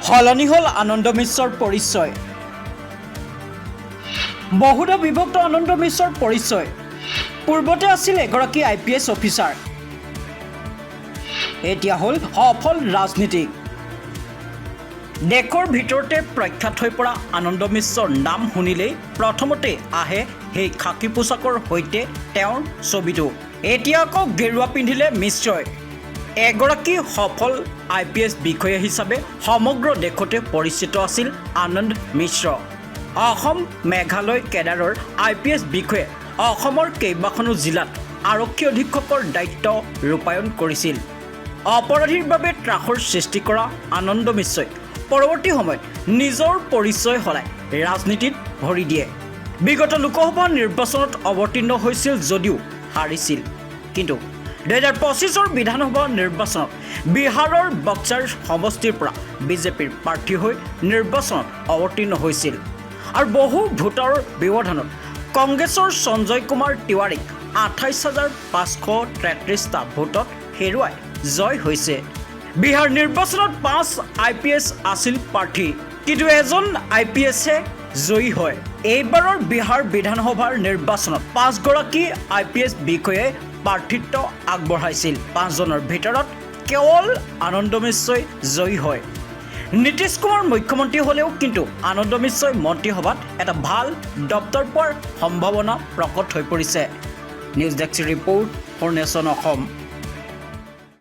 সলনি হ'ল আনন্দ মিশ্ৰৰ পৰিচয়। বহুধা বিভক্ত আনন্দ মিশ্ৰৰ পৰিচয়। পূৰ্বতে আছিল এগৰাকী আইপিএছ অফিচাৰ, এতিয়া হ'ল সফল ৰাজনীতিক। দেশৰ ভিতৰতে প্ৰখ্যাত হৈ পৰা আনন্দ মিশ্ৰৰ নাম শুনিলেই প্ৰথমতে আহে সেই খাকী পোছাকৰ সৈতে তেওঁৰ ছবিটো। এতিয়া আকৌ গেৰুৱা পিন্ধিলে মিশ্ৰই। এগৰাকী সফল আইপিএছ বিষয়া হিচাপে সমগ্ৰ দেশতে পৰিচিত আছিল আনন্দ মিশ্ৰ। অসম মেঘালয় কেডাৰৰ আইপিএছ বিষয়াই অসমৰ কেইবাখনো জিলাত আৰক্ষী অধীক্ষকৰ দায়িত্ব ৰূপায়ণ কৰিছিল। অপৰাধীৰ বাবে ত্ৰাসৰ সৃষ্টি কৰা আনন্দ মিশ্ৰই পৰৱৰ্তী সময়ত নিজৰ পৰিচয় সলাই ৰাজনীতিত ভৰি দিয়ে। বিগত লোকসভা নিৰ্বাচনত অৱতীৰ্ণ হৈছিল যদিও হাৰিছিল। কিন্তু 2025ৰ বিধানসভা নিৰ্বাচনত বিহাৰৰ বক্সাৰ সমষ্টিৰ পৰা বিজেপিৰ প্ৰাৰ্থী হৈ নিৰ্বাচনত অৱতীৰ্ণ হৈছিল আৰু বহু ভোটৰ ব্যৱধানত কংগ্ৰেছৰ সঞ্জয় কুমাৰ তিৱাৰীক 28,533টা ভোটত হেৰুৱাই জয় হৈছে। বিহাৰ নিৰ্বাচনত পাঁচ আইপিএছ আছিল প্ৰাৰ্থী, কিন্তু এজন আইপিএছে জয়ী হয়। এইবাৰৰ বিহাৰ বিধানসভাৰ নিৰ্বাচনত পাঁচগৰাকী আইপিএছ বিষয়াই প্ৰাৰ্থিত্ব আগবঢ়াইছিল। পাঁচজনৰ ভিতৰত কেৱল আনন্দ মিশ্ৰই জয়ী হয়। নীতিশ কুমাৰ মুখ্যমন্ত্ৰী হ'লেও কিন্তু আনন্দ মিশ্ৰই মন্ত্ৰীসভাত এটা ভাল দপ্তৰ পোৱাৰ সম্ভাৱনা প্ৰকট হৈ পৰিছে। News desk report for nation Assam.